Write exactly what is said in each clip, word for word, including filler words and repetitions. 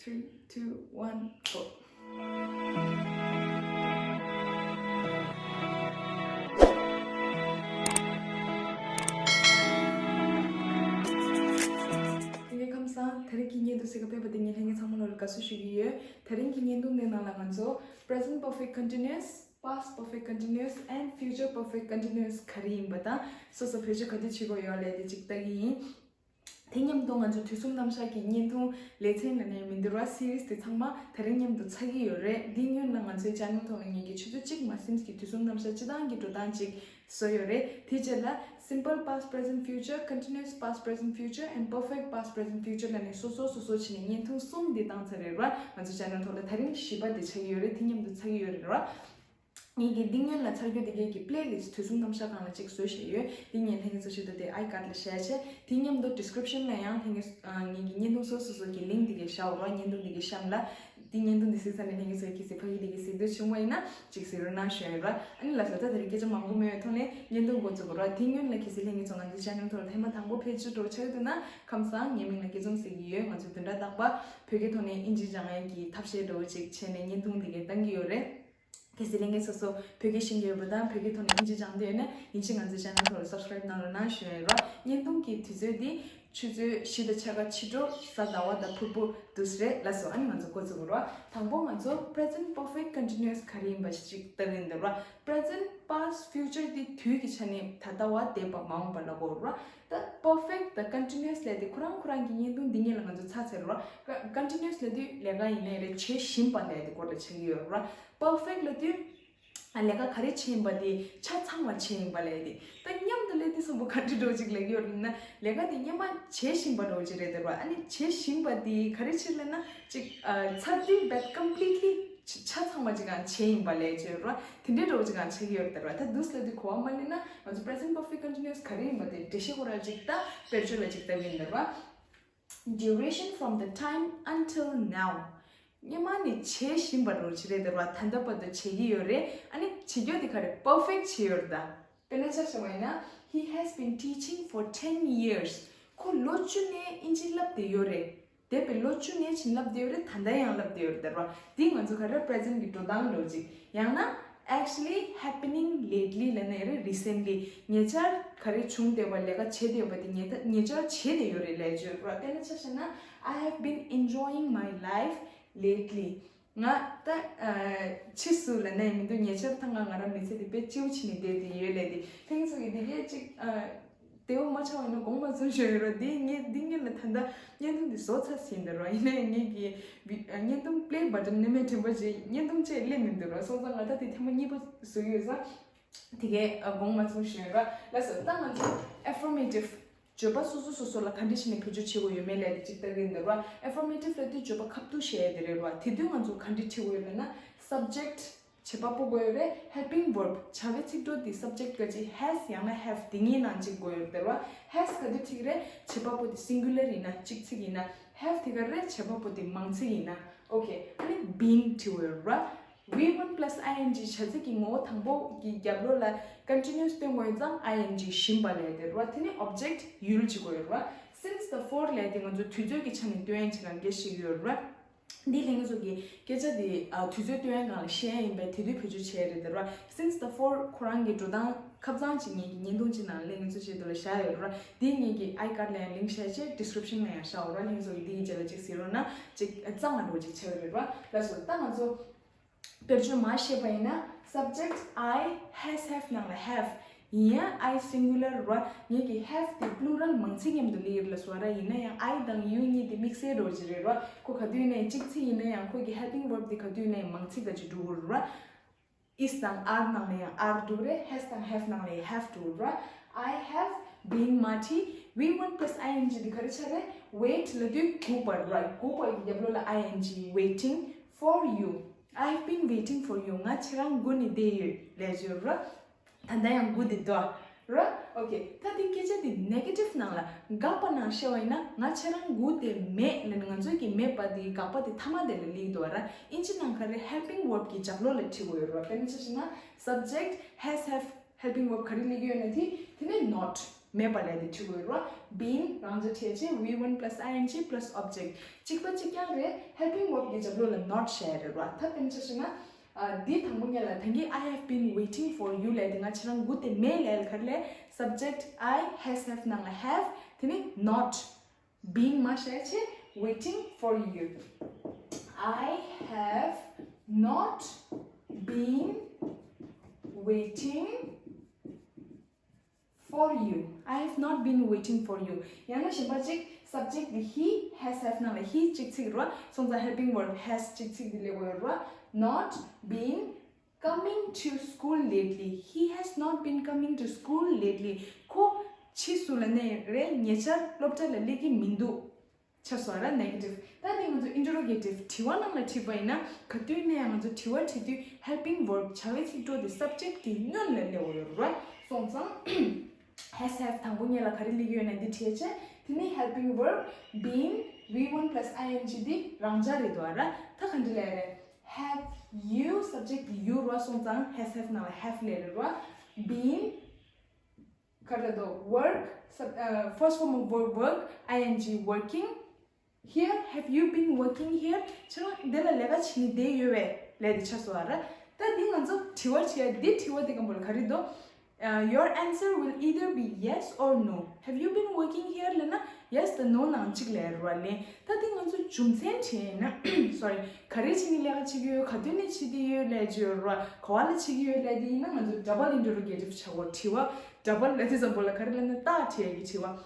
Three, two, one, go. ལྷན་རྒྱས་ཁམས་བཟང་། དེ་རིང་གི་བརྙན་ཐུང་གཟིགས་ག་ཕེབས་པ་དེ་ངས་ལྷན་རྒྱས་ཚང་མ་ལོ་ལ་དགའ་བསུ་ཞུ་གི་ཡོད། དེ་རིང་གི་བརྙན་ཐུང་འདི་ནང་ལ་ང་ཚོ་present perfect continuous, past perfect continuous and future perfect continuous ག་རེ་ཡིན་པ་དང་། སོ་སོ་བེད་སྤྱོད་ག་དུས་བྱེད་དགོས་ཡོད་ལབ་དེ་ཅིག་ལྟ་གི་ཡིན། དེ་མཉམ་དུ་ང་ཚོ་དུས་གསུམ་རྣམ་གཞག་གི་བརྙན་ཐུང་ལེ་ཚན་ལ་ནས་མི་འདུལ་བ་series དེ་ཚང་མ་དེ་རིང་མཉམ་དུ་ཚར་གྱི་ཡོད་རེད། འདི་སྔོན་ལ་ང་ཚོའི་channel ཐོག་ལ་ངེད་ཀྱིས་ཆུ་ཚོད་གཅིག་མ་ཟིན་གྱི་དུས་གསུམ་རྣམ་གཞག་སྤྱི་བཏང་གི་འགྲོ་སྟངས་ཅིག་བཟོས་ཡོད་རེད། དེ་རྗེས་ལ་simple past present future, continuous past present future and perfect past present future ལ་ནས་སོ་སོ་སོ་སོ་བྱས་ནས་བརྙན་ཐུང་གསུམ་འདི་བཏང་ཚར་རེད་ར། ང་ཚོ་channel ཐོག་ལ་དེ་རིང་བཞི་པ་དེ་ཆགས་ཀྱི་ཡོད་རེད། དེ་མཉམ་དུ་ཚར་གྱི་ཡོད་རེད་ར། ངེད་ཀྱིས་འདི་སྔོན་ལ་ཚར་རྒྱུ་དེ་གའི་གི་playlist དུས་གསུམ་རྣམ་གཞག་སྒང་ལ་གཅིག་བཟོས་བཞག་ཡོད། འདི་ངས་ལྷན་རྒྱས་ཚོ་ཆེད་དུ་དེ་icard ལ་བཞག་བྱས། དེ་མཉམ་དུ་description ལ་ཡང་ལྷན་རྒྱས་ངེད་ཀྱི་བརྙན་ཐུང་སོ་སོ་སོ་གི་link དེ་གའི་བཞག་འོ་ར། བརྙན་ཐུང་དེ་གའི་གཤམ་ལ། འདི་བརྙན་ཐུང་འདི་གཟིགས་ཚར་ནས་ལྷན་རྒྱས་ཚོ་གལ་སྲིད་ཕ་གི་དེ་གའི་གཟིགས་འདོད་བྱུང་བ་ཡིན་ན་གཅིག་གཟིགས་རོགས་གནང་ཞུ་ཡ་ཡོད་ར། ཨ་ནི་ལགས་སོ། ད་དེ་རིང་སྐད་ཆ་མང་པོ་མེད་པའི་ཐོག་ནས་བརྙན་ཐུང་འགོ་འཛུགས་དགོས་ར། དེ་སྔོན་ལ་གལ་སྲིད་ལྷན་རྒྱས་ཚོ་ང་ཚོའི་channel ཐོག་ལ་ཐེངས་མ་དང་པོ་ཕེབས་བྱུང་འགྲོ་ཆགས་འདུག་ན་ཁམས་བཟང་། ངའི་མིང་ལ་སྐྱིད་འཛོམས་ཟེར་གྱི་ཡོད། ང་ཚོས་བདུན་ཕྲག་རྟག་པར་བོད་སྐད་ཐོག་ནས་ཨིན་ཇི་སྦྱང་ཡས་ཀྱི་ཐབས་ཤེས་འདྲ་བོ་ཅིག་བྱས་ནས་བརྙན་ཐུང་འདི་གའི་བཏང་གི་ཡོད་རེད། གལ་སྲིད་ལྷན་རྒྱས་སོ་སོ་བོད་སྐད་ཤེས་ཀྱི་ཡོད་པ་དང་བོད་སྐད་ཐོག་ནས་ཨིན་ཇི་སྦྱང་འདོད་ཡོད་ན་ཡིན་གཅིག་ང་ཚོའི་channel ཐོག་ལ་subscribe གནང་རོགས་གནང་ཞུ་ཡ་ཡིན་ར། བརྙན་ཐུང་གི་དུས་ཚོད་འདི་ཆུ་ཚོད་བཞི་དང་ཕྱེད་ཀ་ཕྱི་དྲོ་གཟའ་ཟླ་བ་དང་ཕུར་བུ་དུས་རེད་ལགས་སོ། ཨ་ནི་ང་ཚོ་འགོ་འཛུགས་དགོས་ར། དང་པོ་ང་ཚོ་present perfect continuous ག་རེ་ཡིན་པ་ཞིག་ཅིག་ལྟ་གི་ཡིན་འདུག་ར། present past future འདི་དུས་ཀྱི་ཆ་ནས་ད་ལྟ་བ་འདས་པ་མ་འོངས་པ་ལབ་དགོས་ར། ད་perfect དང་continuous ལབ་དེ་ཁོ་རང་ཁོ་རང་གི་བརྙན་ཐུང་འདི་སྔོན་ལ་ང་ཚོ་ཚར་ཚར་ར། continuous ལབ་དུས་ལས་ཀ་ཡིན་ནའི་རེད། བྱེད་བཞིན་པ་ལབ་དེ་སྐོར་ལ་ཆགས་ཀྱི་ཡོད་ར། perfect ལབ་དུས་ཨ་ལས་ཀ་ག་རེ་བྱེད་ཡིན་པ་དེ་ཆ་ཚང་བ་བྱེད་ཡིན་པ་ལབ་དེ། ད་མཉམ་དུ་ལབ་དུས་སམ་བྷོ་ག་འདྲ་འདྲ་བོ་ཅིག་ལབ་ཀྱི་ཡོད་རེད་ན། ལས་ཀ་དེ་སྔོན་མ་བྱེད་བཞིན་པ་འདྲ་བོ་ཅིག་རེད་འདུག་ར། ཨ་ནི་བྱེད་བཞིན་པ་དེ་ག་རེ་ཕྱིར་ལབ་ན་ཅིག་ཨ་ཚར་དུས་but completely ཆ་ཚང་བ་ཅིག་གང་བྱེད་ཡིན་པ་ལབ་ཀྱི་ཡོད་ར། དེ་འདྲའི་འདྲ་བོ་ཅིག་གང་ཆགས་ཀྱི་ཡོད་རེད་འདུག་ར། ད་འདུག་ལབ་དུས་གོ་བ་མ་ལེན་ན་ང་ཚོ་present perfect continuous ག་རེ་ཡིན་པ་དེ་འགྲེལ་བཤད་ཁོ་ར་ཅིག་ད་དཔེར་བརྗོད་ལ་ཅིག་ལྟ་གི་ཡིན་འདུག་ར། duration from the time until now སྔོན་མ་ནས་བྱེད་བཞིན་པ་འདྲ་བོ་ཅིག་རེད་འདུག་ར། ད་ལྟ་བར་དུ་བྱེད་ཀྱི་ཡོད་རེད། ཨ་ནི་བྱེད་རྒྱུ་དེ་ག་རེ་perfect བྱེད་ཡོད་རེད་ད། དཔེར་ན་ཆ་བཞག་པ་ཡིན་ན། He has been teaching for ten years. ཁོ་ལོ་བཅུ་ནས་ཨིན་ཇི་བསླབ་བསྡད་ཡོད་རེད། འདས་པའི་ལོ་བཅུ་ནས་བྱིན་བསླབ་བསྡད་ཡོད་རེད། ད་ལྟ་ཡང་བསླབ་བསྡད་ཡོད་རེད་ད་ར། འདི་ང་ཚོ་ག་རེ་present གི་འགྲོ་སྟངས་འདྲ་བོ་ཅིག་ཡང་ན་actually happening lately ལབ་ན་ཡང་རེད། recently ཉེ་ཆར་ག་རེ་བྱུང་བསྡད་པ། ལས་ཀ་བྱས་བསྡད་པ་དེ་ཉེ་ད་ཉེ་ཆར་བྱས་བསྡད་ཡོད་རེད་ལབ་ཀྱི་ཡོད་རེད་ད་ར། དཔེར་ན་ཆ་བཞག་ན། I have been enjoying my life lately. ང་ད་ཨ་ཕྱིས་སུ་ལབ་ན་ཡང་མི་འདུག་ཉེ་ཆར་ཐང་ང་ང་རང་མི་ཚེ་འདི་དཔེ་སྐྱིད་པོ་བྱས་ནས་བསྡད་དེ་ཡོད་ལབ་དེ། ལྷན་རྒྱས་ཚོ་གིས་འདི་གས་ཅིག་ཨ་བདེ་པོ་མ་ཆགས་པ་ཡིན་ན་དགོངས་པ་ཚོམ་ཞུ་ཡོད་ར། འདི་ངས་འདི་སྔོན་ལ་ད་ལྟ་བརྙན་ཐུང་འདི་བཟོ་ཚར་ཟིན་འདུག་ར། ཡིན་ན་ཡང་ངེད་ཀྱི་བི་ཨ་བརྙན་ཐུང་play button ནི་མེད་དྲན་པ་བྱས་བརྙན་ཐུང་བཅས་སླེབས་མི་འདུག་ར། སོང་ཙང་ང་ད་དེ་ཐེངས་མ་གཉིས་པ་བཟོ་གི་ཡོད་ཙང་དེ་གས་ཨ་དགོངས་པ་ཚོམ་ཞུ་ཡོད་ར། ལགས་སོ། ད་ང་ཚོ་affirmative བརྗོད་པ་སོ་སོ་སོ་སོ་ལ་ག་འདྲ་ཞིག་ནས་བེད་སྤྱོད་བྱེད་དགོས་ཡོད་མེད་ལབ་དེ་ཅིག་ལྟ་གི་ཡིན་འདུག་ར། affirmative ལབ་དུས་བརྗོད་པ་ཁ་ཐུག་བཤད་ཡ་དེ་རེད་ར། དེ་དུས་ང་ཚོ་ག་འདྲ་བྲིས་དགོས་ཡོད་ལབ་ན། subject བྱེད་པ་པོ་དགོས་ཡོད་རེད། helping verb བྱ་བའི་ཚིག་གྲོགས་དེ་subject ག་ཅིག་has ཡང་ན་have དེ་གཉིས་ནང་གཅིག་དགོས་ཡོད་རེད་ར། has ག་དུས་བྲིས་རེད། བྱེད་པ་པོ་དེ་singular ཡིན་ན་གཅིག་ཚིག་ཡིན་ན། have དེ་ག་རེད། བྱེད་པ་པོ་དེ་མང་ཚིག་ཡིན་ན། okay ཨ་ནི་being བྲིས་ཡོད་ར། V one plus I N G བྱ་ཚིག་གི་ངོ་བོ་དང་པོ་གི་རྒྱབ་ལོགས་ལ་continuous སྟོན་དགོས་ཡོད་ཙང་I N G བཞིན་པ་ལབ་དེ་རེད་བ། དེ་ནས་object ཡུལ་གཅིག་དགོས་ཡོད་རེད་བ། since the four ལབ་དེ་ང་ཚོ་དུས་ཚོད་ཀྱི་ཆ་ནས་སྟོན་ཡ་ཅིག་གང་གལ་ཞིག་ཡོད་རེད་བ། འདི་ལྷན་རྒྱས་ཚོ་གི་སྐད་ཆ་འདི་ཨ་དུས་ཚོད་སྟོན་ཡ་སྒང་ལ་བཤད་ཡ་ཡིན་པས་དེ་དུས་བེད་སྤྱོད་བྱས་རེད་དེ་རེད་བ། since the four ཁོ་རང་གི་འགྲོ་སྟངས་ཁ་སང་ཅིག་ངེད་ཀྱི་བརྙན་ཐུང་ཅིག་ནང་ལྷན་རྒྱས་ཚོ་ཆེད་དུ་ལ་བཞག་ཡོད་རེད་བ། འདི་ངེད་ཀྱི་icard ལ་ཡང་link བཞག་བྱས་description ལ་ཡང་བཞག་ཡོད་རེད་བ། ལྷན་རྒྱས་ཚོ་གི་འདི་གི་རྗེས་ལ་ཅིག་གཟིགས་རོགས་གནང་། ཅིག་གཙང་མ་འདྲ་བོ་ཅིག་ཆགས་ཡོད་རེད་བ། ལགས་སོ། ད་ང་ཚོ་དཔེར་བརྗོད་མར་བཤད་པ་ཡིན་ན། subject I has have ནང་ལ་have ཡིན་ཡང་I singular ར། ངེད་ཀྱི་have དེ་plural མང་ཚིག་མཉམ་དུ་སླེབས་ཡོད་རེད་ལབ་སོང་ར། ཡིན་ན་ཡང་I དང་you གཉིས་དེ་དམིགས་བསལ་འདྲ་བོ་ཅིག་རེད་ར། ཁོ་ག་དུས་ཡིན་ན་ཡང་གཅིག་ཚིག་ཡིན་ན་ཡང་ཁོ་གི་helping verb དེ་ག་དུས་ཡིན་ན་ཡང་མང་ཚིག་ག་ཅིག་འགྲོ་གི་རེད་ར། is དང་are ནང་ལ་ཡང་are འདུག་རེད། has དང་have ནང་ལ་ཡང་have འདུག་ར། I have been མ་བྲིས། V one plus I N G དེ་ག་རེ་ཆགས་རེད། wait ལབ་དུས་སྒུག་པ་ར། སྒུག་པ་ཡི་རྒྱབ་ལོགས་ལ་I N G waiting for you. I have been waiting for you. ང་ཁྱེད་རང་སྒུག་ནས་བསྡད་ཡོད་ལབ་ཀྱི་ཡོད་ར། ད་ལྟ་ཡང་སྒུག་བསྡད་འདུག་ར། okay ད་དེ་སྐད་ཆ་དེ་negative ནང་ལ་དགག་པ་ནང་བཤད་པ་ཡིན་ན། ང་ཁྱེད་རང་སྒུག་བསྡད་མེད་ལབ་ནས་ང་ཚོའི་གི་མེད་པ་དེ་དགག་པ་དེ་མཐའ་མ་དེ་ལ་སླེབས་འདུག་ར། ཨིན་ཇི་ནང་ག་རེ་helping verb གི་རྒྱབ་ལོགས་ལ་བྲིས་དགོས་ཡོད་ར། དཔེར་ན་ཆ་བཞག་ན་subject has have helping verb ག་རེ་སླེབས་ཀྱི་ཡོད་ན་དེ། དེ་ནས་not མེད་པ་ལས་དེ་བྲིས་དགོས་རེད་བ། been རང་འཇགས་བྲིས་བྱས་V one plus I N G plus object གཅིག་པ་གཅིག་རྐྱང་རེད། helping verb གི་རྒྱབ་ལོགས་ལ་not བྱས་རེད་བ། ད་དཔེར་ན་ཆ་བཞག་ན། ཨ། འདི་དང་པོ་ཉིད་ལ་ད་གིན་I have been waiting for you ལས་དེ་ང་ཁྱེད་རང་སྒུག་བསྡད་མེད་ལས་ལ་ག་རེ་ལས། subject I, has have ནང་ལ་have དེ་ནི་not been མ་བྱས་བྱས་waiting for you. I have not been waiting for you. I have not been waiting for you. ཡང་ན་གཞན་པ་གཅིག subject དེ་he, has have ནང་ལ་he གཅིག་ཚིག་རེད་བ། སོང་ཙང་helping verb has གཅིག་ཚིག་དེ་སླེབས་དགོས་རེད་བ། not been coming to school lately. He has not been coming to school lately. ཁོ་ཕྱིས་སུ་ལ་ནས་རེད་ཉེ་ཆར་སློབ་གྲྭ་ལ་སླེབས་ཀྱི་མི་འདུག་ཆ་སོ་ར་negative། ད་དེ་ང་ཚོ་interrogative དྲི་བ་ནང་ལ་བྲིས་པ་ཡིན་ན་ག་དུས་ནས་ང་ཚོ་དྲི་བ་དྲི་དུས་helping verb བྱ་བའི་ཚིག་གྲོགས་དེ་subject གི་སྔོན་ལ་སླེབས་ཡོད་རེད་བ། སོང་ཙང་has have དང་པོ་ཉིད་ལ་ག་རེ་སླེབས་ཡོད་ན་འདི་བྲིས་བྱས། དེ་ནས་helping verb been V one plus I N G འདི་རང་འཇགས་རེད་འདུག་ར། ད་ག་འདྲ་ལས་རེད། Have you subject you ར། སོང་ཙང་has have ནང་ལ་have སླེབས་རེད་བ། been ག་རེ་ལབ་འདུག work sub- ཨ། first form of verb work I N G working here have you been working here ཁྱེད་རང་འདི་ལ་ལས་ཀ་བྱེད་ནས་བསྡད་ཡོད་པས་ལས་དེ་ཆགས་སོང་བ་ར། ད་འདི་ང་ཚོ་དྲི་བ་བྱེད་ཡ་འདི་དྲི་བ་འདི་སྒང་པོ་ལ་ག་རེ་འདུག་ཨ། Your answer will either be yes or no. Have you been working here ལབ་ན་yes དང་no ནང་གཅིག་ལབ་རེད་བ་ལས། ད་འདི་ང་ཚོ་རྒྱུ་མཚན་དྲིས་ཡིན་ན་sorry ག་རེ་བྱེད་ནས་ལས་ཀ་བྱེད་ཀྱི་ཡོད། ག་དུས་ནས་བྱེད་ཀྱི་ཡོད་ལབ་ཀྱི་ཡོད་རེད་བ། ག་བ་ལ་བྱེད་ཀྱི་ཡོད་ལབ་དེ་ཡིན་ན་ང་ཚོ་double interrogative བྱ་དགོས། དྲི་བ་double ལབ་དུས་ཙམ་པོ་ལ་ག་རེ་ལབ་ན་རྟགས་དྲི་ཡ་གི་དྲི་བ།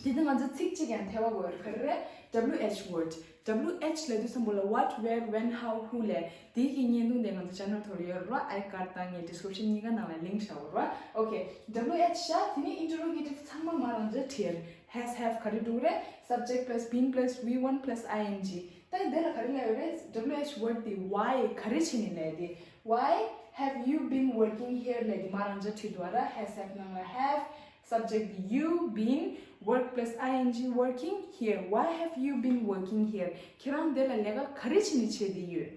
དེ་ནི་ང་ཚོ་ཚིག་གཅིག་ཡང་ཐེ་བ་དགོས་རེད། ག་རེ་རེད། W H word W H ལབ་དུས་ཙམ་པོ་ལ་what, where, when, how, who ལབ་དེ་གི་བརྙན་ཐུང་དེ་ང་ཚོ་channel ཐོག་ལ་ཡོད་རེད་བ། I card དང་ངའི་description གཉིས་ཀ་ནང་ལ་link བྱ་དགོས་རེད་བ། Okay W H བྱ། དེ་ནི་interrogative ཚང་མ་མ་རང་འཇགས་བྲིས་ཡ་རེད། Has have ག་རེ་འགྲོ་གི་རེད། Subject plus been plus V one plus I N G ད་འདི་ལ་ག་རེ་ལབ་ཡོད་རེད། W H word དེ་why ག་རེ་བྱས་ནས་ལབ་དེ། Why have you been working here ལབ་དེ་མ་རང་འཇགས་བྲིས་འདུག་བ་ར། Has have ནང་ལ་have subject you been work plus I N G working here. Why have you been working here? ཁྱེད་རང་འདི་ལ་ལས་ཀ་ག་རེ་བྱས་ནས་བྱས་བསྡད་ཡོད།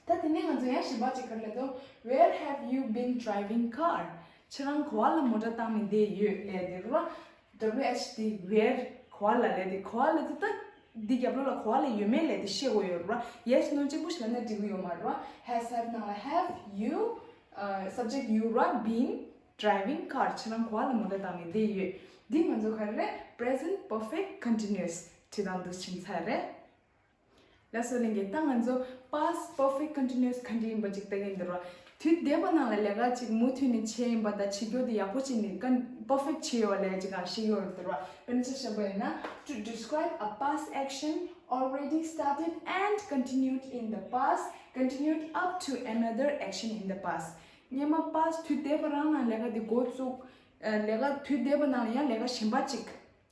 ད་དེ་ནས་ང་ཚོ་ཡང་གཞན་པ་ཅིག་ག་རེ་ལབ་འདུག Where have you been driving car? ཁྱེད་རང་ག་བ་ལ་མོ་ཊ་བཏང་ནས་བསྡད་ཡོད་ལབ་དེ་རེད་བ། W H དེ་where ག་བ་ལ་ལབ་དེ། ག་བ་ལབ་དེ་ད་འདི་རྒྱབ་ལོགས་ལ་ག་བ་ལ་ཡོད་མེད་ལབ་དེ་ཤེས་དགོས་ཡོད་རེད་བ། Yes no གཅིག་པུ་ཞིག་ལབ་ན་འགྲིག་གི་ཡོད་མ་རེད་བ། Has have ནང་ལ་have you ཨ། subject you ར། been driving car ཁྱེད་རང་ག་བ་ལ་མོ་ཊ་བཏང་ནས་བསྡད་ཡོད། འདི་ང་ཚོ་ག་རེ་རེད། Present perfect continuous བྲིས་སྟངས་འདི་ཕྱིན་ཚར་རེད། ལགས་སོ་ལྷན་རྒྱས། ད་ང་ཚོ་past perfect continuous ག་འདྲ་ཡིན་པ་ཅིག་ལྟ་གི་ཡིན་འདུག་ར། དུས་འདས་པ་ནང་ལ་ལས་ཀ་ཅིག་མུ་མཐུད་ནས་བྱས་ཡིན་པ་དང་བྱེད་རྒྱུ་དེ་ཡག་པོ་བྱས་ནས་ཀ་perfect བྱས་ཡོད་ལས་ཅིག་གང་ཤེས་ཡོད་རེད་འདུག་ར། དཔེར་ན་ཆ་བཞག་པ་ཡིན་ན། To describe a past action already started and continued in the past, continued up to another action in the past. སྔོན་མ་past དུས་འདས་པ་རང་ལ་ལས་ཀ་དེ་འགོ་བཙུགས། ཨ། ལས་ཀ་དུས་འདས་པ་ནང་ལ་ཡང་ལས་ཀ་གཞན་པ་ཅིག་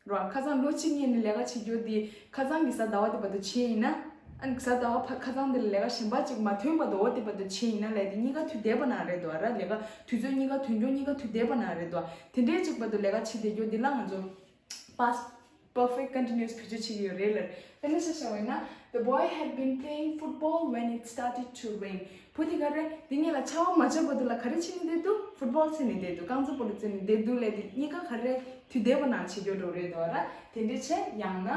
ར། ཁ་སང་ལོ་གཅིག་སྔོན་ནས་ལས་ཀ་བྱེད་རྒྱུ་དེ་ཁ་སང་གི་གཟའ་ཟླ་བ་དེ་བར་དུ་བྱས་ཡིན་ན། ཨ་ནི་གཟའ་ཟླ་བ་ཕ་ཁ་སང་དེ་ལ་ལས་ཀ་གཞན་པ་ཅིག་མ་ཐོན་བར་དུ་འོ་དེ་བར་དུ་བྱས་ཡིན་ན་ལས་དེ་གཉིས་ཀ་དུས་འདས་པ་ནང་རེད་འདུག་ར། ལས་ཀ་དུས་ཚོད་གཉིས་ཀ་དོན་འཁྱོལ་གཉིས་ཀ་དུས་འདས་པ་ནང་རེད་འདུག་དེ་འདྲའི་ཅིག་བར་དུ་ལས་ཀ་བྱེད་བསྡད་རྒྱུ་དེ་ལ་ང་ཚོ་past perfect continuous བེད་སྤྱོད་བྱེད་ཀྱི་ཡོད་རེད་ལ། དཔེར་ན་ཆ་བཞག་པ་ཡིན་ན། The boy had been playing football when it started to rain. བུ་དེ་ག་རེ་དེ་སྔོན་ལ་ཆར་པ་མ་བབས་བར་དུ་ལ་ག་རེ་བྱས་ནས་བསྡད་འདུག football རྩེ་ནས་བསྡད་འདུག་རྐང་རྩེད་སྤོ་ལོ་རྩེ་ནས་བསྡད་འདུག་ལས་དེ་གཉིས་ཀ་ག་རེ་དུས་འདས་པ་ནང་བྱེད་རྒྱུ་འགྲོ་རེད་འདུག་ར། དེ་འདྲའི་ཆེད་ཡང་ན།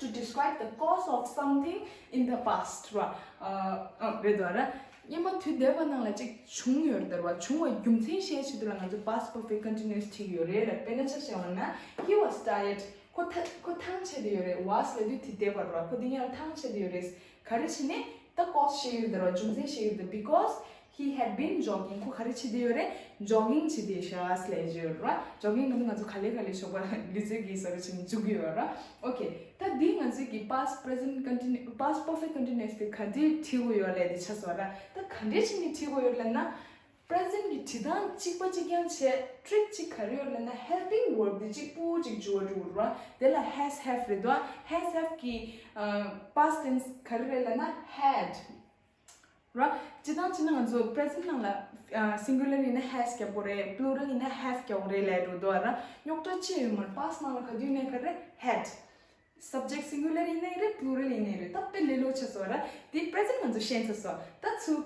To describe the cause of something in the past ར། ཨ། ཨ། རེད་འདུག་ར། སྔོན་མ་དུས་འདས་པ་ནང་ལ་ཅིག་བྱུང་ཡོད་རེད་ར། བྱུང་བའི་རྒྱུ་མཚན་བཤད་ཆེད་དུ་ལ་ང་ཚོ་past perfect continuous བྲིས་ཡོད་རེད་ལ། དཔེར་ན་ཆ་བཞག་པ་ན། He was tired. ཁོ་ཐ- ཁོ་ཐང་ཆད་དེ་ཡོད་རེད། Was ལབ་དུས་དུས་འདས་པ་ར། ཁོ་འདི་སྔོན་ལ་ཐང་ཆད་དེ་ཡོད་རེད། ག་རེ་བྱས་ནས་ད་cause བཤད་ཡོད་རེད་ར། རྒྱུ་མཚན་བཤད་ཡོད་རེད། Because he had been jogging. ཁོ་ག་རེ་བྱེད་དེ་ཡོད་རེད། jogging བྱེད་དེ་ཤག་ལབ་ཀྱི་ཡོད་ར། jogging ག་ཚོད་ང་ཚོ་ག་ལེ་ག་ལེ་ཞོགས་པ་ལུས་རྩལ་གྱི་བཟོ་འདྲ་བྱས་ནས་འཇུག་གི་ཡོད་ར། Okay ད་འདི་ང་ཚོས་ཀྱི་past present continu- past perfect continuous དེ་ག་འདྲས་བྲིས་དགོས་ཡོད་ལབ་དེ་ཆགས་སོང་ར། ད་ག་འདྲས་བྱས་ནས་བྲིས་དགོས་ཡོད་ལབ་ན། present གྱི་བྲིས་སྟངས་གཅིག་པ་གཅིག་རྐྱང་བྱས། trick གཅིག་ག་རེ་ཡོད་ལབ་ན། helping verb དེ་གཅིག་པུ་གཅིག་འཇུག་པ་འགྲོ་ར། དེ་ལ་has have རེད་དོ། has have གི་ཨ། past tense ག་རེ་རེད་ལབ་ན་had ར། སྤྱིར་བཏང་བྱས་ན་ང་ཚོ་present ནང་ལ་ཨ། singular ཡིན་ན་has རྒྱག་དགོས་རེད། plural ཡིན་ན་have རྒྱག་དགོས་རེད་ལབ་འགྲོ་དོ་ར། རྙོག་དྲ་ཅི་ཡོད་མ་རེད། past ནང་ལ་ག་དུས་ནས་ག་རེ་had subject singular ཡིན་ནའི་རེད། plural ཡིན་ནའི་རེད། ད་དཔེ་ལས་སླ་པོ་ཆགས་སོང་ར། དེ་present ང་ཚོ་ཤེས་ཚར་སོང་། ད་ཚུར་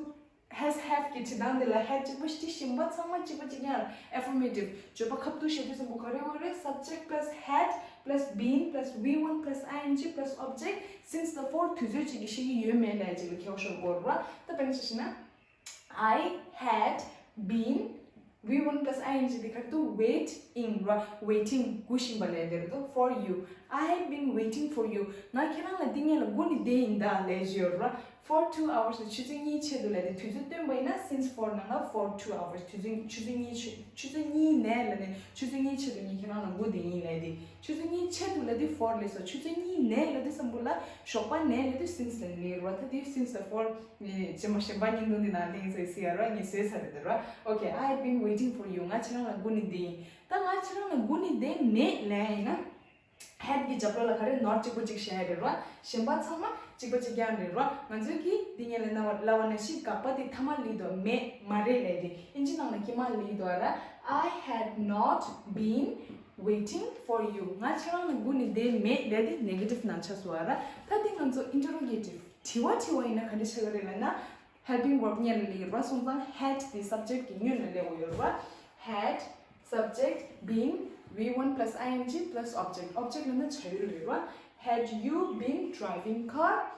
Has, have གི་བྱེད་སྟངས་འདི་ལ་had གཅིག་པ་ཞིག་གཞན་པ་ཚང་མ་གཅིག་པ་གཅིག་རྐྱང་རེད། Affirmative བརྗོད་པ་ཁ་ཐུག་བཤད་དུས་ཙམ་པོ་ག་རེ་ཡོད་རེད། Subject plus had plus been plus V one plus I N G plus object since the four དུས་ཚོད་ཅིག་གི་བཤད་ཀྱི་ཡོད་མེད་ལབ་ཅིག་ལ་ཁྱད་པར་ཤོར་གྱི་ཡོད་རེད་བ། ད་དཔེར་ན་ཆ་བཞག་ན། I had been V one plus I N G དེ་ག་རེ་འདུག waiting ར། waiting སྒུག་བཞིན་པ་ལབ་དེ་རེད་འདུག for you. I had been waiting for you. ང་ཁྱེད་རང་ལ་འདི་སྔོན་ལ་སྒུག་ནས་བསྡད་ཡིན་ད་ལབ་ཀྱི་ཡོད་ར། for two hours ཆུ་ཚོད་གཉིས་ཆེད་དུ་ལབ་དེ་དུས་ཚོད་སྟོན་པ་ཡིན་ན་since for ནང་ལ་for two hours ཆུ་ཚོད་ཆུ་ཚོད་གཉིས་ཆུ་ཆུ་ཚོད་གཉིས་ནས་ལབ་ནས་ཆུ་ཚོད་གཉིས་ཆེད་དུ་ངས་ཁྱེད་རང་ལ་སྒུག་བསྡད་ཡིན་ལབ་དེ། ཆུ་ཚོད་གཉིས་ཆེད་དུ་ལབ་དུས་for ལབ་སོང་། ཆུ་ཚོད་གཉིས་ནས་ལབ་དུས་ཙམ་པོ་ལ་ཞོགས་པ་ནས་ལབ་དུས་since ལབ་ནི་རེད་བ། ད་དེ་since ལ་for ནི་རྗེས་མ་གཞན་པ་བརྙན་ཐུང་འདི་ནང་གླེང་ཚེ་སི་ཡ་ར་ངས་བཟོས་ཚར་རེད་དེ་ར། Okay, I had been waiting for you. ང་ཁྱེད་རང་ལ་སྒུག་ནས་བསྡད་ཡིན། ད་ང་ཁྱེད་རང་ལ་སྒུག་ནས་བསྡད་མེད་ལབ་ཡིན་ན། had གི་རྒྱབ་ལོགས་ལ་ག་རེ་not གཅིག་པོ་གཅིག་བཞག་ཡ་རེད་ར། གཞན་པ་ཚང་མ་གཅིག་པ་གཅིག་རྐྱང་རེད་ར། ང་ཚོས་ཀྱིས་འདི་སྔོན་ལ་ལབ་པ་ལབ་པ་ནང་བཞིན་དགག་པ་དེ་མཐའ་མ་ལབ་དུས་མེད་མ་རེད་ལབ་དེ། ཨིན་ཇི་ནང་ལ་དཀྱིལ་མ་ལབ་དུས་ར། I had not been waiting for you. ང་ཁྱེད་རང་ལ་སྒུག་ནས་བསྡད་མེད་ལབ་དེ་negative ནང་ཆགས་སོང་བ་ར། ད་འདི་ང་ཚོ་interrogative དྲི་བ་དྲི་བ་ཡིན་ན་ག་འདྲ་ཆགས་ཀྱི་རེད་ལབ་ན། helping verb སྔོན་ལ་སླེབས་ཡོད་ར། སོང་ཙང་had དེ་subject གི་སྔོན་ལ་སླེབས་ཡོད་ར། Had subject been V one plus I N G plus object. Object ལབ་ན་བྱ་ཡུལ་རེད་ར། Had you been driving car?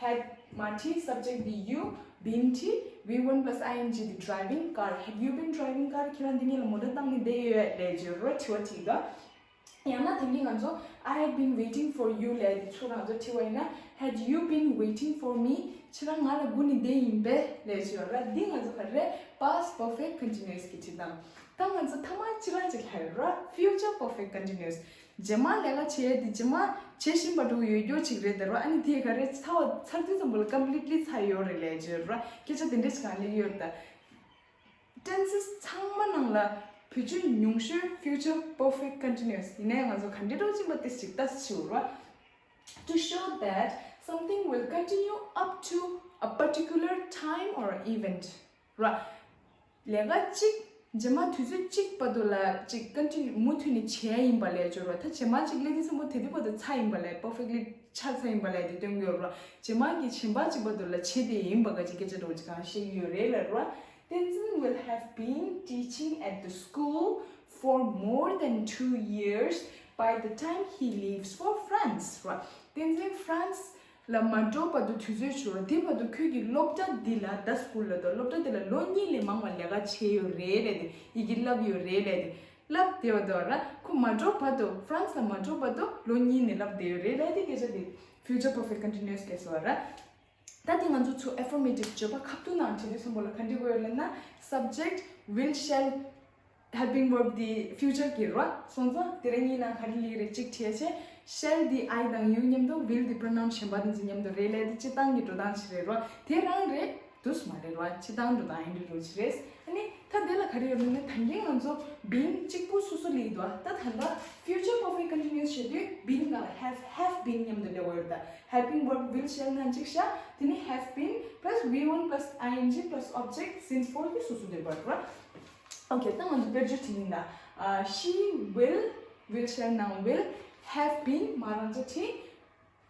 Had མ་དེ་subject དེ་you, been དེ་V one plus I N G དེ་driving car. Had you been driving car? ཁྱེད་རང་འདི་སྔོན་ལ་མོ་ཊ་བཏང་ནས་བསྡད་ཡོད་ལབ་ཀྱི་ཡོད་ར། དྲི་བ་དྲིས་ད། ཡང་ན་དེང་གི་ང་ཚོ་I had been waiting for you ལབ་དེ་ཚུར་ང་ཚོ་དྲི་བ་ཡིན་ན། Had you been waiting for me? ཁྱེད་རང་ང་ལ་སྒུག་ནས་བསྡད་ཡིན་པས་ལབ་ཀྱི་ཡོད་ར། འདི་ང་ཚོ་ག་རེ་past perfect continuous གི་བྲིས་སྟངས། ད་ང་ཚོ་ཐ་མ་ཅི་རང་ཅིག་ལབ་ཡོད་ར། future perfect continuous རྗེས་མ་ལས་ཀ་བྱེད་ཡས་དེ་རྗེས་མ་བྱེད་བཞིན་པ་འགྲོ་གི་ཡོད་རྒྱུ་ཅིག་རེད་དེ་ར། ཨ་ནི་དེ་ག་རེ་ཚར་བ་ཚར་དུས་ཙམ་པོ་ལ་completely ཚར་ཡོད་རེད་ལབ་ཀྱི་ཡོད་ར། སྐད་ཆ་དེ་འདྲ་ཅིག་གང་ལབ་ཀྱི་ཡོད་རེད་ད། Tenses ཚང་མ་ནང་ལ་བེད་སྤྱོད་ཉུང་ཤོས་future perfect continuous ཡིན་ནའི་ང་ཚོ་ག་འདྲ་འགྲོ་གི་ཡིན་པ་ཏོག་ཙམ་ཅིག་ལྟ་ཞིག་ར། To show that something will continue up to a particular time or event ར། ལས་ཀ་གཅིག་རྗེས་མ་དུས་ཚོད་གཅིག་བར་དུ་ལ་གཅིག་continue མུ་མཐུད་ནས་བྱས་ཡིན་པ་ལབ་ཀྱི་ཡོད་ར། ད་རྗེས་མ་གཅིག་སླེབས་དུས་ཙམ་པོ་དེ་དུས་བར་དུ་ཚར་ཡིན་པ་ལབ་perfectly ཆགས་ཚར་ཡིན་པ་ལབ་དེ་སྟོན་གྱི་ཡོད་ར། རྗེས་མ་གི་གཞན་པ་གཅིག་བར་དུ་ལ་བྱེད་བསྡད་ཡིན་པ་ག་ཅིག་སྐད་ཆ་འདྲ་བོ་ཅིག་གང་བཤད་ཀྱི་ཡོད་རེད་ལབ་ར། Tenzin will have been teaching at the school for more than two years by the time he leaves for France ར། Tenzin France ལ་མ་འགྲོ་བར་དུ་དུས་ཚོད་ཞིག་ར། དེ་བར་དུ་ཁོས་ཀྱི་སློབ་གྲྭ་འདི་ལ་ད་school ལ་ད་སློབ་གྲྭ་འདི་ལ་ལོ་གཉིས་ལས་མང་བ་ལས་ཀ་བྱས་ཡོད་རེད་ལབ་དེ། ཡི་གེ་བསླབས་ཡོད་རེད་ལབ་དེ། བསླབས་བསྡད་པ་དང་ར། ཁོ་མ་འགྲོ་བར་དུ་France ལ་མ་འགྲོ་བར་དུ་ལོ་གཉིས་ནས་བསླབས་བསྡད་ཡོད་རེད་ལབ་དེ་སྐད་ཆ་དེ་future perfect continuous སྐད་ཟེར་བ་ར། ད་དེ་ང་ཚོ་ཚུར་affirmative བརྗོད་པ་ཁ་ཐུག་ནང་བྲིས་དུས་ཙམ་པོ་ལ་ག་འདྲ་དགོས་ཡོད་ལབ་ན། subject will shall helping verb དེ་future གི་ར། སོང་ཙང་དེ་རིང་གཉིས་ནང་ག་རེ་ལབ་རེད་གཅིག་བྲིས་བྱས། shall དེ་I དང་you མཉམ་དུ་will དེ་pronoun གཞན་པ་དེ་ཚོ་མཉམ་དུ་རེད་ལབ་དེ་སྤྱིར་བཏང་གི་འགྲོ་སྟངས་ཅིག་རེད་ར། དེ་རང་རེད། དུས་མ་རེད་ར། སྤྱིར་བཏང་འགྲོ་སྟངས་ཡིན་འགྲོ་རོགས་ཅིག་རེད། ཨ་ནི་ད་དེ་ལ་ག་རེ་ཡོད་ལབ་ན། ད་གིན་ང་ཚོ་been གཅིག་པུ་སོ་སོ་ལབ་འདུག་ད་ད་ལྟ་future perfect continuous བྱེད་དུས་been དང་have have been མཉམ་དུ་སླེབས་ཡོད་རེད། ད་helping verb will shall ནང་གཅིག་བཞག་དེ་ནི་have been plus V one plus I N G plus object since for གི་སོ་སོ་སླེབས་པ་རེད། Okay ད་ང་ཚོ་དཔེར་བརྗོད་དེ་ཡིན་ད། She will will shall ནང་will have been མ་རང་ཅག་བྲིས།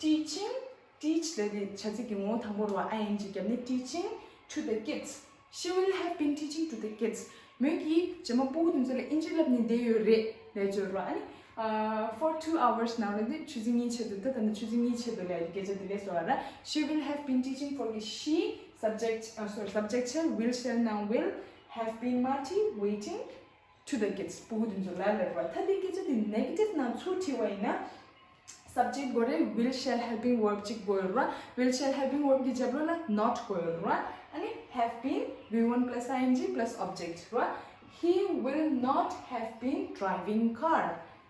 Teaching teach ལབ་དེ་བྱ་ཚིག་གི་ངོ་བོ་དང་པོ་རུ་I N G བརྒྱབ་ནས་teaching to the kids. She will have been teaching to the kids. མོས་ཀྱིས་རྗེས་མ་སྤུ་གུ་དེ་ཚོ་ལ་ཨིན་ཇི་བསླབ་ནས་བསྡད་ཡོད་རེད་ལབ་ཀྱི་ཡོད་རེད་བ། ཨ་ནི་for two hours ནང་ལ་ནི་ཆུ་ཚོད་གཉིས་ཆེད་དུ། ད་ད་ནི་ཆུ་ཚོད་གཉིས་ཆེད་དུ་ལབ་སྐད་ཆ་དེ་ལས་སོ་ར། She will have been teaching for the she subject, uh, sorry, subject shall will shall ནང་will have been མ་བྲིས་waiting to the kids སྤུ་གུ་དེ་ཚོ་ལ་ལབ་པ། ད་དེ་སྐད་ཆ་དེ་negative ནང་ཚུར་བྲིས་པ་ཡིན་ན། Subject དགོས་རེད། Will shall helping verb གཅིག་དགོས་རེད་བ། Will shall helping verb གི་རྒྱབ་ལོགས་ལ་not དགོས་རེད་བ། ཨ་ནི་have been V one plus I N G plus object རེད་བ། He will not have been driving car.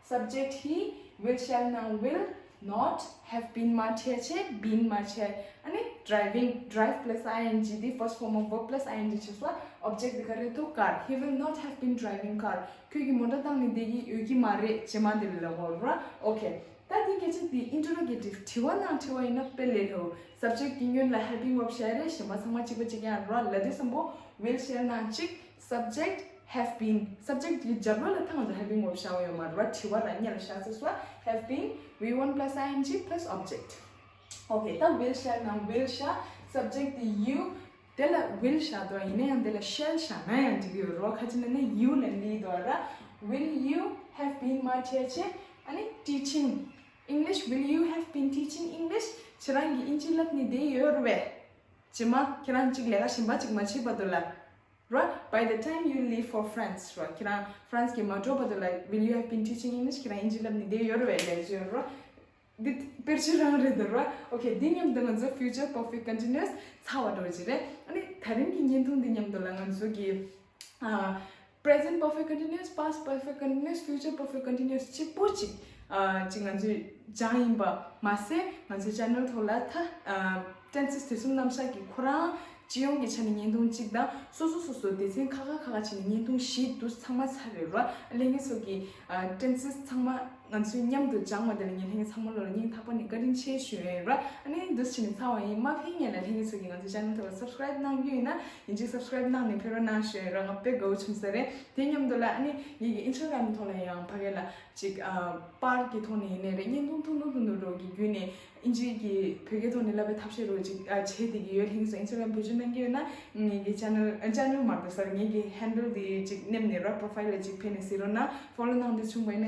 Subject he, will shall ནང་will not have been མ་བྱས་བྱས་been མ་བྱས། ཨ་ནི་driving, drive plus I N G དེ་first form of verb plus I N G བྱས་སོ། Object དེ་ག་རེ་འདུག car. He will not have been driving car. ཁོས་ཀྱིས་མོ་ཊ་བཏང་ནས་བསྡད་ཀྱི་ཡོད་ཀྱི་མ་རེད། རྗེས་མ་དེ་ལ་ལབ་དགོས་རེད་བ། Okay. ད་དེ་སྐད་ཆ་དེ་interrogative དྲི་བ་ནང་དྲི་བ་ཡིན་ན་དཔེ་ལས་སླ་བོ། Subject གི་སྔོན་ལ་helping verb བཞག་རེད། གཞན་པ་ཚང་མ་གཅིག་པ་གཅིག་རྐྱང་རེད་བ། ལབ་དུས་ཙམ་པོ་will shall ནང་གཅིག Subject have been. Subject གི་རྒྱབ་ལོགས་ལ་ཐང་དུ་helping verb བཞག་ཡོད་མ་རེད་བ། དྲི་བ་རང་ཉིད་ལ་བཞག་ཚེ་སོ། Have been V one plus I N G plus object. Okay ད་will shall ནང་will བཞག Subject དེ་you དེ་ལ་will་བཞག་འདུག་ཡིན་ན་ཡང་དེ་ལ་shall་བཞག་ན་ཡང་འགྲིག་གི་ཡོད་རེད་བ། ག་ཅི་ན་ནི་you་ལ་འདི་འདུག་ར། Will you have been my teacher? ཨ་ནི་teaching English, will you have been teaching English? ཁྱེད་རང་གིས་ཨིན་ཇི་བསླབས་ནས་བསྡད་ཡོད་རེད་པས། རྗེས་མ་ཁྱེད་རང་གཅིག་ལས་ཀ་གཞན་པ་གཅིག་མ་བྱེད་བར་དུ་ལ། ར། By the time you leave for France, ར། ཁྱེད་རང་ཧྥ་རན་སི་གི་མ་འགྲོ་བར་དུ་ལ། Will you have been teaching English? ཁྱེད་རང་ཨིན་ཇི་བསླབས་ནས་བསྡད་ཡོད་རེད་པས་ལབ་ཀྱི་ཡོད་རེད་བ། འདི་དཔེར་བརྗོད་རང་རེད་འདུག་ར། Okay, འདི་མཉམ་དུ་ང་ཚོ་future perfect continuous ཚར་བ་འགྲོ་གི་རེད། ཨ་ནི་དེ་རིང་གི་བརྙན་ཐུང་འདི་མཉམ་དུ་ལ་ང་ཚོ་གི་ཨ། present perfect continuous, past perfect continuous, future perfect continuous གཅིག་པོ་གཅིག་ཨ། གཅིག་ང་ཚོས་སྦྱངས་ཡིན་པ་མ་ཟད། ང་ཚོའི་channel་ཐོག་ལ་ད་ཨ། tenses དུས་གསུམ་རྣམ་གཞག་གི་ཁོ་རང་སྤྱི་ཡོངས་ཀྱི་ཆ་ནས་བརྙན་ཐུང་གཅིག་དང་། སོ་སོ་སོ་སོ་སྡེ་ཚན་ཁག་ཁག་ཁག་ཁག་བྱས་ནས་བརྙན་ཐུང་བཞི་འདུག་ཚང་མ་ཚར་རེད་ར། ལྷན་རྒྱས་ཚོ་གི་ཨ། tenses ཚང་མ་ང་ཚོས་མཉམ་དུ་སྦྱངས་པ་དེ་ལ་ངས་ལྷན་རྒྱས་ཚང་མ་ལོ་ལ་སྙིང་ཐག་པ་ནས་བཀའ་དྲིན་ཆེ་ཞུ་ཡོད་ར། ཨ་ནི་འདུག་བྱས་ནས་ཚར་བ་ཡིན། མ་ཕན་ངེས་ལ་ལྷན་རྒྱས་ཚོ་གིས་ང་ཚོའི་channel་ཐོག་ལ་subscribe་གནང་རྒྱུ་ཡིན་ན་ཡིན་གཅིག་subscribe་གནང་ནས་ཕེབས་རོགས་གནང་ཞུ་ཡོད་ར། ང་དཔེ་དགའ་བོ་བྱུང་ས་རེད། དེ་མཉམ་དུ་ལ་ཨ་ནི་ངེད་ཀྱི་Instagram་ཐོག་ལ་ཡང་ཕ་གི་ལ་ཅིག་ཨ། པར་གྱི་ཐོག་ནས་ཡིན་ནའི་རེད། བརྙན་ཐུང་ཐུང་ཐུང་ཐུང་ཐུང་རོགས་ཀྱི་བརྒྱུད་ནས་ཨིན་ཇིའི་གི་བོད་སྐད་ཐོག་ནས་བསླབ་པའི་ཐབས་ཤེས་རོགས་ཅིག་ཨ། བྱེད་བསྡད་ཀྱི་ཡོད། ལྷན་རྒྱས་ཚོ་Instagram་བེད་སྤྱོད་གནང་གི་ཡོད་ན་ངེད་ཀྱི་channel་ཨ། channel་མ་རེད་པ་སར་ངེད་ཀྱི་handle་དེ་ཅིག་མནན་ནས་ར། profile་ལ་ཅིག་ཕེབས་ནས་གཟིགས་རོགས་གནང་། follow་གནང་འདོད་བྱུང་བ་ཡིན་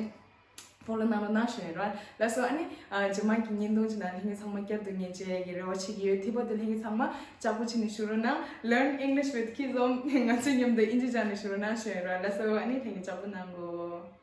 ན་follow་གནང་རོགས་གནང་ཞུ་ཡིན་ར། ལགས་སོ། ཨ་ནི་ཨ། རྗེས་མ་གི་བརྙན་ཐུང་ཅིག་ནང་ལྷན་རྒྱས་ཚང་མ་བསྐྱར་དུ་ངེད་ཅག་གི་རེ་བ་བྱེད་ཀྱི་ཡོད། དེ་བར་དུ་ལྷན་རྒྱས་ཚང་མ་ལྕགས་པོ་བྱས་ནས་བཞུགས་རོགས་གནང་། Learn English with Kizom། ང་ཚོའི་མཉམ་དུ་ཨིན་ཇི་སྦྱངས་ནས་བཞུགས་རོགས་གནང་ཞུ་ཡིན་ར། ལགས་སོ། ཨ་ནི་ལྷན་རྒྱས་ལྕགས་པོ་གནང་གོ།